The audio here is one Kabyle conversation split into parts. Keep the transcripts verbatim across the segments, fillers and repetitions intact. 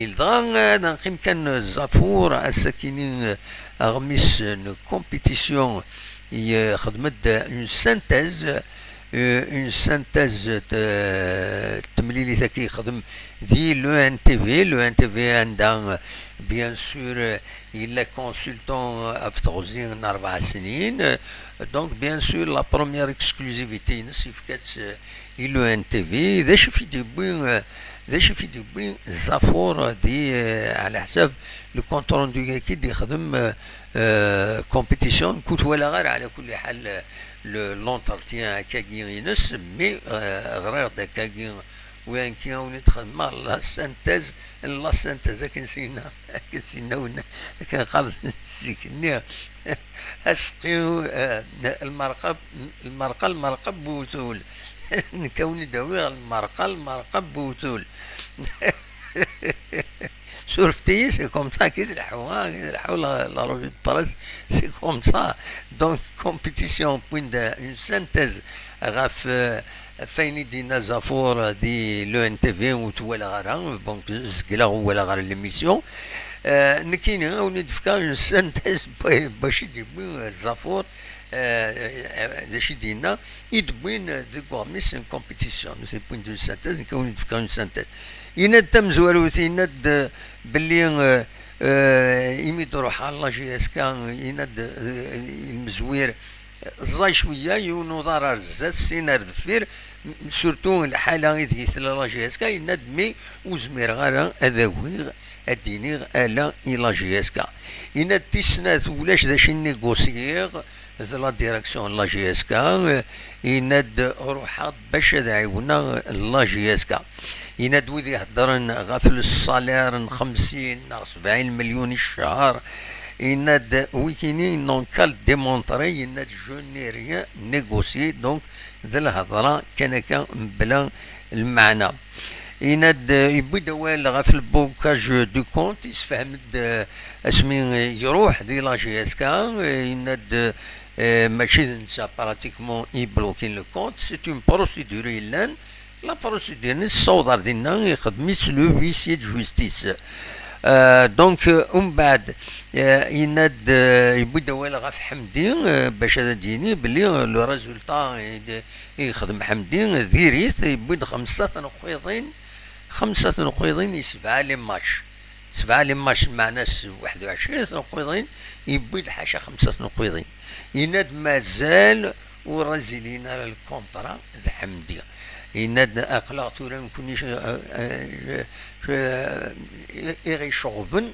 Dɣa ad neqqim kan Zafur, ass-akini aɣmis n compétition, yexdem-d une synthèse, euh, une synthèse de temlilit-agi yexdem di l'E N T V, l'E N T V anda, bien sûr, yella consultant ɣef teɣzi n rebɛa snin. Donc, bien sûr, la première exclusivité-ines yefka-tt i l'E N T V. D acu i d-yewwi, d acu i d-yewwi Zafur di, ɛla ḥsab le compte rendu-agi d-yexdem, euh, compétition, ur twalaɣ ara, ɛla kulli ḥal, le, l'entretien akkagi-ines, mais, euh, ɣriɣ-d akkagi, wi anki a wen-id-xedmeɣ la synthèse, la synthèse, akken s-yenna, akken s-yenna win, akken qqaren zik-nni, aseqqi, euh, lmerqa, lmerqa, lmerqa n uwtul. Nekk a wen-id-awiɣ lmerqa, lmerqa n uwtul. Surfet-iyi, c'est comme ça i d-leḥḥu, ah, i d-leḥḥu la, la revue de presse, c'est comme ça. Donc, compétition, point de, une synthèse ɣef, euh, ɣef wayen i d-yenna Zafur di l'E N T V, ur t-walaɣ ara, donc, zegleɣ ur walaɣ ara l'émission. Euh, nekkini, a wen-id-fkeɣ une synthèse, bac i d-yewwi, euh, Zafur, euh, euh, d acu i d-yenna, i d-wwin, euh, deg uɣmis n compétition, c'est point d'une synthèse, nekk a wen-id-fkeɣ une synthèse. Yenna-d tamezwarut, yenna-d, euh, belli, euh, euh, imi d-ruḥeɣ ɣer la J S K, yenna-d, euh, imezwir, ẓẓay cwiya, yiwen uḍar ar zdat, sin ar deffir, m-, surtout lḥala ideg tella la J S K, yenna-d mi ur zmireɣ ara ad awiɣ, ad d-iniɣ ala i la J S K. Yenna-d tis snat, ulac d acu i négocier d la direction n la J S K, yenna-d ruḥeɣ-d bac ad ɛiwneɣ la J S K. Yenna-d wid iheddren ɣef le salaire n xemsin neɣ sebɛin melyun i ccher, yenna-d wikini n'ont qu'à le démontrer, yenna-d je n'ai rien négocié, donc d lhedra kan akka mebla lmeɛna. Yenna-d, yewwi-d awal ɣef le blocage du compte, yessefhem-d, eh, asmi, eh, iruḥ di la J S K, eh, yenna-d, eh, mačči d netta pratiquement i blokin le compte, c'est une procédure yellan, la procédure-nni tessaweḍ ar dinna, ixdem-itt le huissier de justice. Euh, donc, euh, umbeɛd, euh, yenna-d, euh, yewwi-d awal ɣef Ḥemdi, euh, bac ad d-yini belli, euh, le résultat i d-, i yexdem Ḥemdi, euh, diri-t, yewwi-d xemsa tneqqiḍin, xemsa tneqqiḍin i sebɛa les matchs. Sebɛa les matchs, lmeɛna-s waḥed u ɛecrin tneqqiḍin, yewwi-d ḥaca xemsa tneqqiḍin. Yenna-d mazal ur as-ilin ara lkunṭra d Ḥemdi. Yenna-d aql-aɣ tura nekkni c-, eh, eh, eh, i ɣ-iceɣben,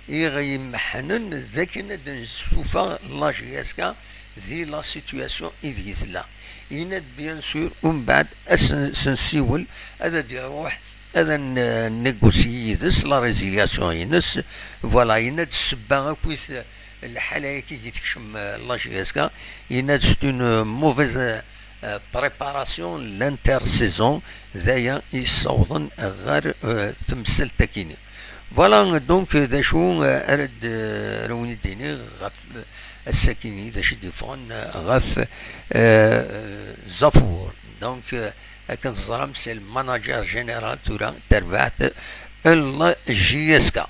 i ɣ-imeḥḥnen d akken ad d-nessufeɣ la J S K di la situation ideg tella. Yenna-d bien sûr umbeɛd ad s-, s-nsiwel, ad d-iruḥ ad n-, négocier yid-s la résiliation-ines. Voilà, yenna-d ssebba akkit lḥala-agi i tekcem, euh, la J S K, yenna-d c'est une mauvaise, euh, préparation l'intersaison, d aya i yessawḍen ɣer, euh, temsalt-akini. Voilà, donc, d acu, euh, ara d-, ara wen-id-iniɣ ɣef, euh, ass-akini, d acu i d-yeffɣen, euh, ɣef, euh, Zafur. Donc, euh, akken teẓram, c'est le manager général tura n terbaɛt n la J S K.